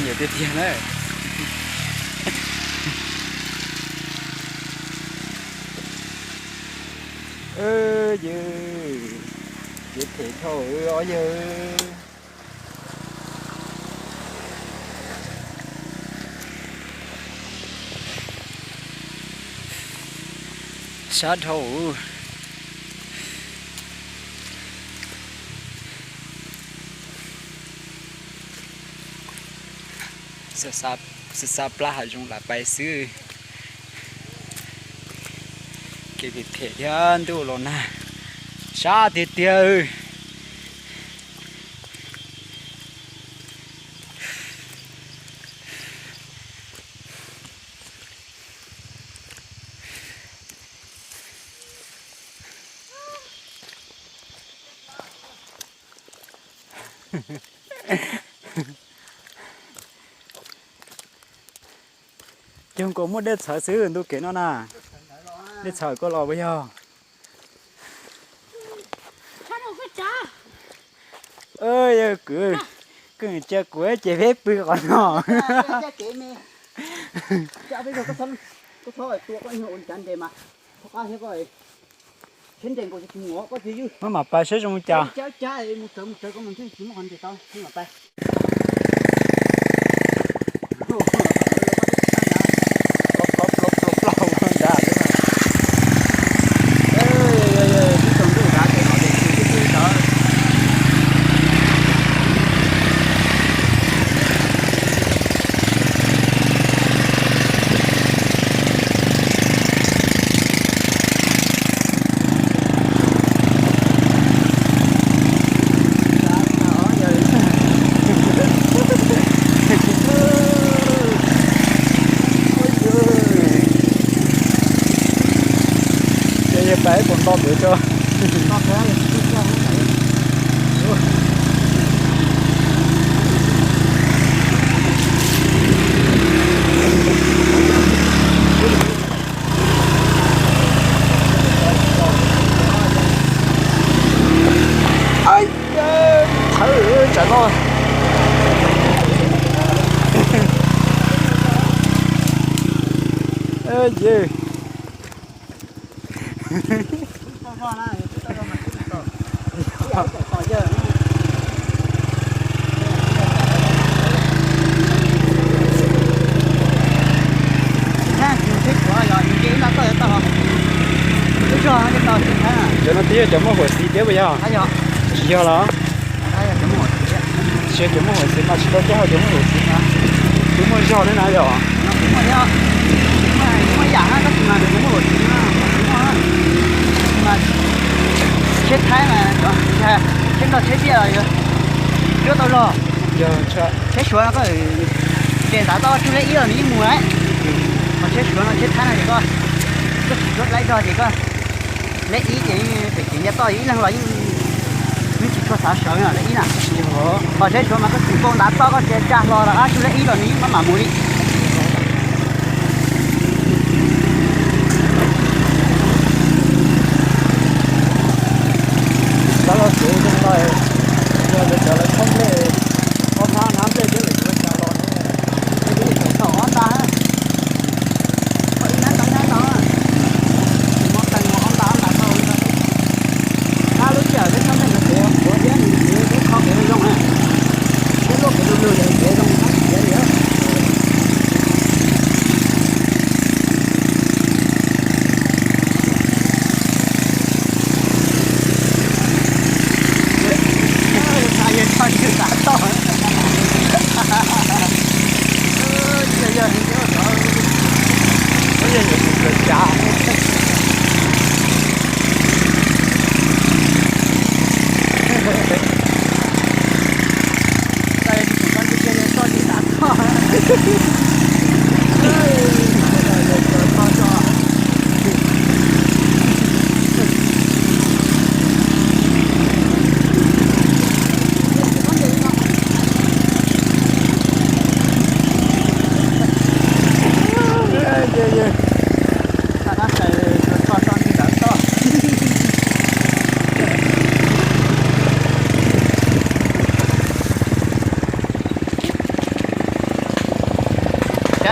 Tiag tiag na. Yawg, kev phem dhau ob yawg. Sab dhau. Xav xav plab hav zoov lam pais xwb. Kev phem thiab ntuj los nag, sab tiag tiag. Cog nkaus muaj dej txhawv xwb ntu kev no na. Dej txhawv koj los puas yog? Yawg kwv, koj cia kuv ces peb pw qhov no. Maj mam pais saib zoo li cas. Ces yawg pais ib puas nto ntawd tso. Thawv tsam no. Yawg. Cov no twb yog cov muaj huam xim thiab puas yog? Tsis yog los? Tsis yog cov muaj huam xim mas tsis tau coj cov muaj huam xim. Twb muaj zog thiab na yom. Tsheb Thaib mas tsheb nrog tsheb tiaj los yuav tau zog. Tsheb Suav no koj de ntav toj tsug lej ib los nws yeej mus lawm. Ho tsheb Suav no tsheb Thaib no ces koj tsis tshua laib zog ces koj lej ib ces pem kev nce toj ib leeg los yeej tsis tshua xav sawv no lej ib na. Ho tsheb Suav mas koj tsis npau ntav toj koj tsa hlo los dab tsug lej ib los nws yeej maj mam mus li. Sab los tsev zoo no, yog lawv cov lawv thob nplej, ob hnab hnab nplej thiab lawv yuav cas los ne. Ob hnab tau hnab tau, mob tag no ob hnab ob hnab tau. Hnab lub sij hawm peb thob nplej ntawd pem Suav thiab nws yuav peb kho kev zoo na, peb luaj kev lug lug yog kev zoo hnab tsis khiav li.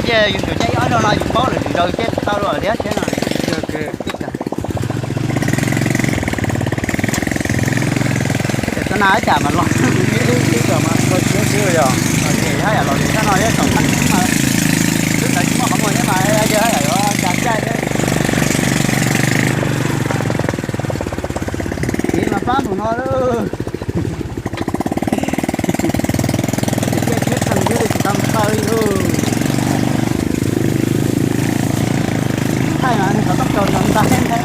Ces yus ntsuas caij ib ob zaug no yus paub lawm, tsis zaus caij tsis tau dua thiab thiab no. Yog kawg. Txoj nas ib tsam mas los, ib tsam mas kho siab xwb yog. Ces haj yam los lus sab no thiab thaum tag mas twb ntawd tsis muaj qhov muag thiab mas yog haj yam yuav cas caij thiab. Tiv mas pab mus no lauj. Ces caij tsheb txeeg thiab li tsis tau mus taw li lauj. Thaij mas nws xov tooj tsaus ntaus ntais ntag.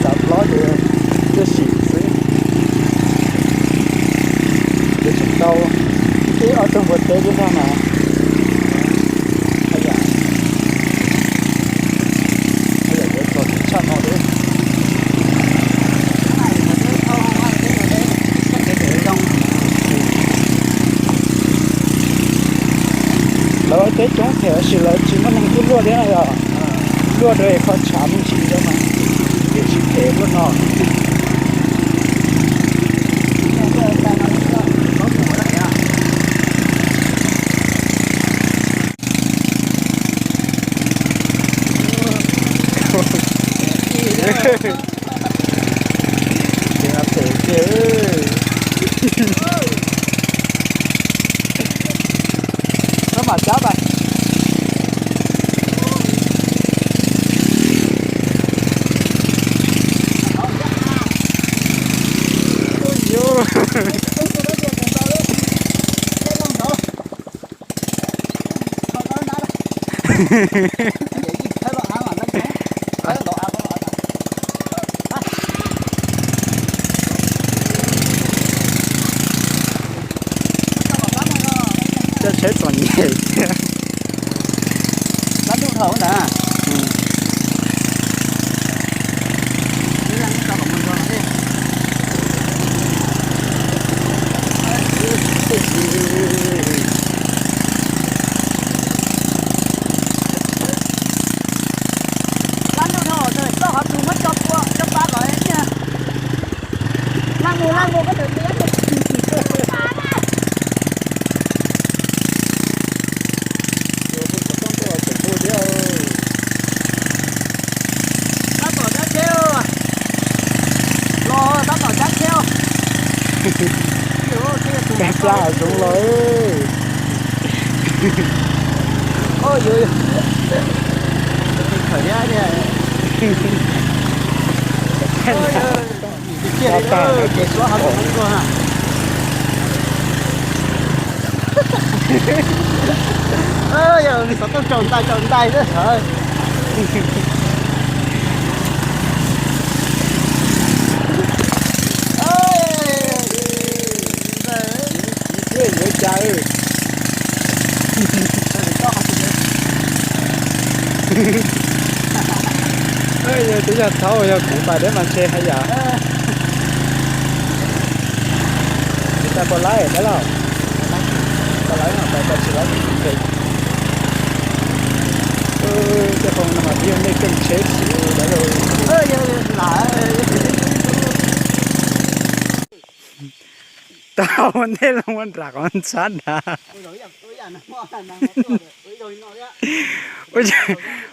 Xav hlob ces tuaj sim xwb. Ces tseem tau ib ob tug npua teb thiab no mas. Haj yam, haj yam yuav txog tshaj no thiab. Lawv teb coob phem tab sis lawv tsis muaj neeg tuaj luaj thiab yog. Luaj rau kho tshav me ntsis thiab mas, ces tsis phem luaj no. Ces no phem tiag. Koj mam cab pas. Ui, yuj. Coj tsheb txom nyem thiab. Lab ntuj no, koj qhov tus muab tso pua, tso pa kom nyiaj. Laj mus, laj mus, koj tus tiab. Tab tom cab tsheb, los tab tom cab tsheb. Peb plas zoov los. Khawm thiab tiag. Tab tag ces suab hauv tus koob tuaj na. Yog nws xov tooj tsaus ntais tsaus ntais xwb. Txiv thiab yuav cas. Yog twb yog thaub yog kuv pais deb mas ntshe haj yam. Tsis tas puas laib dab laug? Puas laib no pais tau tsis laib ntshe. Tej qhov no mas twb yog nej keej tsheb xwb dab laug. Tau nej los ua nram qhov ntxhab nrad.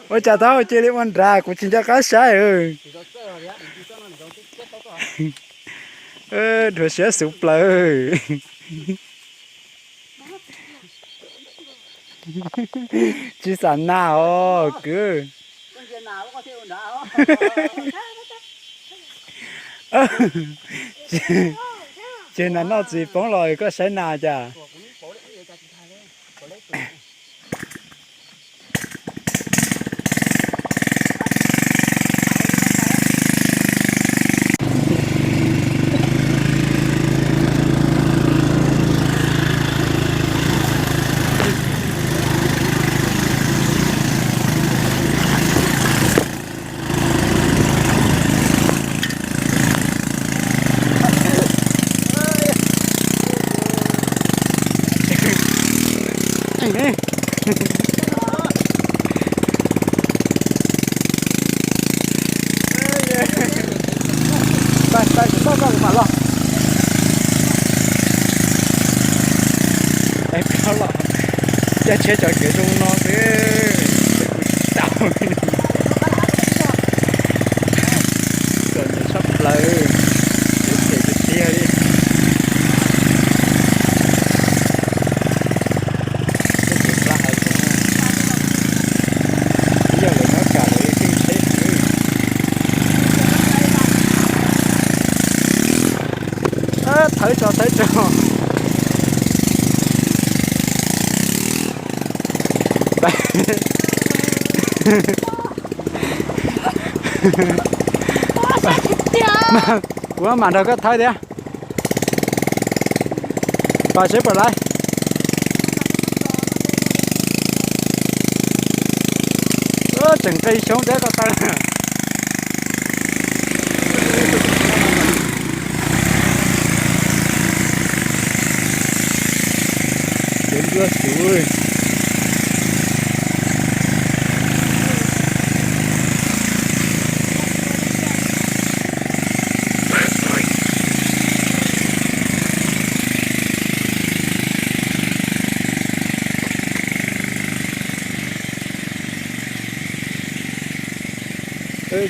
Ua cas tau cia li ua nrad kuv tsis nco qab saib. Dhuav siab xuv plaws. Tsis xam nas os kwv. Ces nas noj txiv poob los koj saib nas cas. Pais, pais, tsis txhob txog kuv mam los. Es koj los. Caij tsheb cov kev zoo no xwb, kuv tsis tau. Txom nyem tshaj plaws, kev phem tiag tiag li. Txoj kev plab hav zoov, twb yog lawv nyob kam lawv keej tsheb xwb. Thawb tso, thawb tso. Kuv mam nrog koj thawb thiab. Pas seb puas laib. Tseem nqi xyoob thiab ko taw. Cov nruab xuv.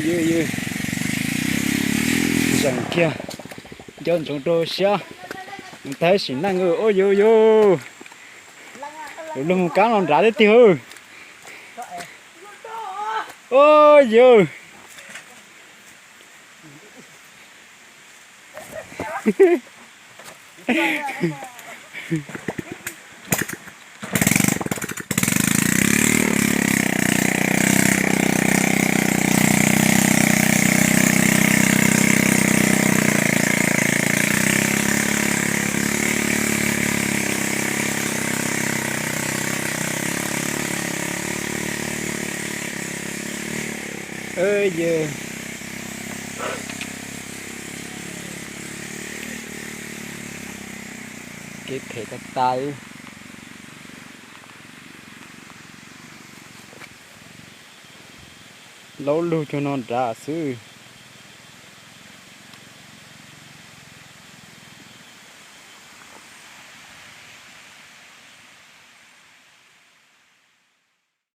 Yus, yus zeem kiag, nco ntsoov rau siab, mus tag sim neej. Ua yus, yus, luag mus kab no nrad thiab tiag. Ua yus. Yog kev phem tas tas. Laub lug cuag no nrad xwb.